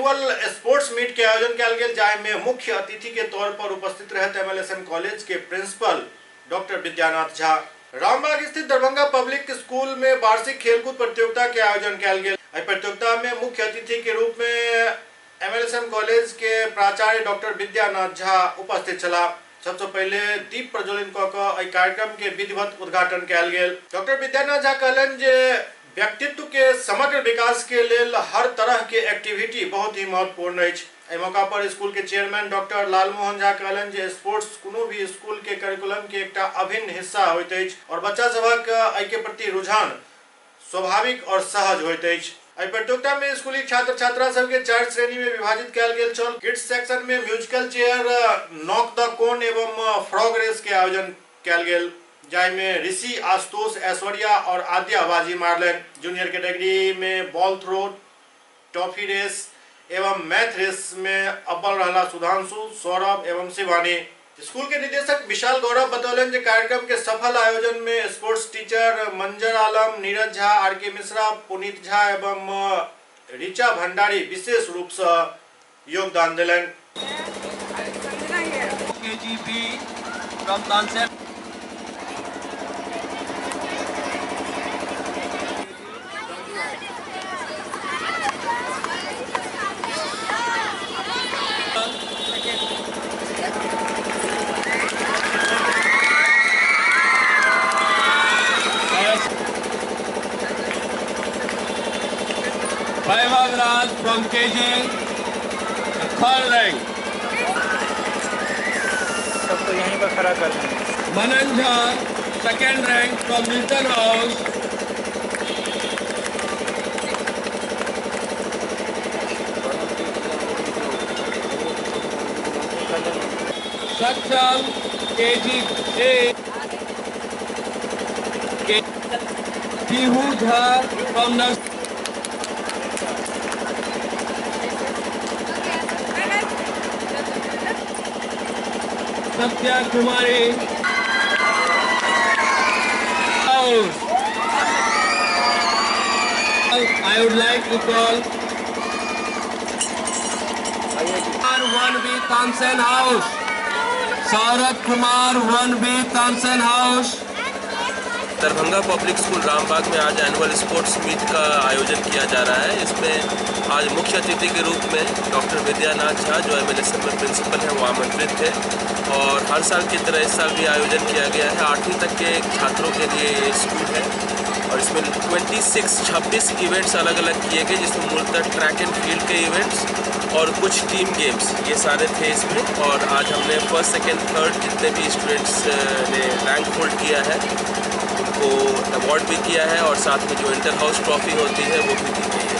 Annual sports meat के आयोजन कयल गेल, जाहि में मुख्य अतिथि के तौर पर उपस्थित रहते एमएलएसएम कॉलेज के प्रिंसिपल डॉक्टर विद्यानाथ झा। रामबाग स्थित दरभंगा पब्लिक स्कूल में वार्षिक खेलकूद प्रतियोगिता के आयोजन कयल गेल। एहि प्रतियोगिता में मुख्य अतिथि के रूप में एमएलएसएम कॉलेज के प्राचार्य डॉक्टर विद्यानाथ झा उपस्थित छलाह। सबसे पहले दीप प्रज्वलन कऽ कऽ एहि कार्यक्रम के विधिवत उद्घाटन कयल गेल। डॉक्टर विद्यानाथ झा कहलनि जे व्यक्तित्व के समग्र विकास के लेल हर तरह के एक्टिविटी बहुत ही महत्वपूर्ण अछि। एहि मौका पर स्कूल के चेयरमैन डॉक्टर लालमोहन झा कहलनि जे स्पोर्ट्स कोनो भी स्कूल के करिकुलम के एकटा अभिन्न हिस्सा होइत अछि और बच्चा सभक एहि के प्रति रुझान स्वाभाविक और सहज होइत अछि। एहि प्रतियोगिता में स्कूली छात्र छात्रा सबके 4 श्रेणी में विभाजित कयल गेल छल। किड्स सेक्शन में musical chair, knock the cone एवं फ्रॉग रेस के आयोजन कयल गेल, जाहि में ऋषि, आशुतोष, ऐश्वर्या और आद्या बाजी मारलनि। जूनियर कैटेगरी में बॉल थ्रो, ट्रॉफी रेस एवं मैथ रेस में अव्वल रहला सुधांशु, सौरभ एवं शिवानी। स्कूल के निदेशक विशाल गौरव बतौलनि जे कार्यक्रम के सफल आयोजन में sports teacher Manzar Alam, Neeraj Jha, R K Mishra, Puneet Jha एवं ऋचा भंडारी विशेष रूप से योगदान देलनि। Raj from KG, third rank. सबको यहीं पर खड़ा कर देंगे। Manan Jha, second rank from Milton House. Saksham, KG A. Pihu Jha from Nurse. Satya Kumari. I would like to call R1B Tansen House. Saurabh Kumar 1B Tansen House. Darbhanga public school Rambagh में आज annual sports meat का आयोजन किया जा रहा है। इसमें आज मुख्य अतिथि के रूप में डॉक्टर विद्यानाथ झा, जो एमएलएसएम में प्रिंसिपल हैं, वो आमंत्रित थे और हर साल की तरह इस साल भी आयोजन किया गया है। 8वीं तक के छात्रों के लिए ये स्कूल है और इसमें 26 इवेंट्स अलग अलग किए गए, जिसमें मूलतः ट्रैक एंड फील्ड के इवेंट्स और कुछ टीम गेम्स ये सारे थे इसमें। और आज हमने फर्स्ट, सेकेंड, थर्ड जितने भी स्टूडेंट्स ने रैंक होल्ड किया है उनको अवार्ड भी किया है और साथ में जो इंटर हाउस ट्रॉफी होती है वो भी दी गई है।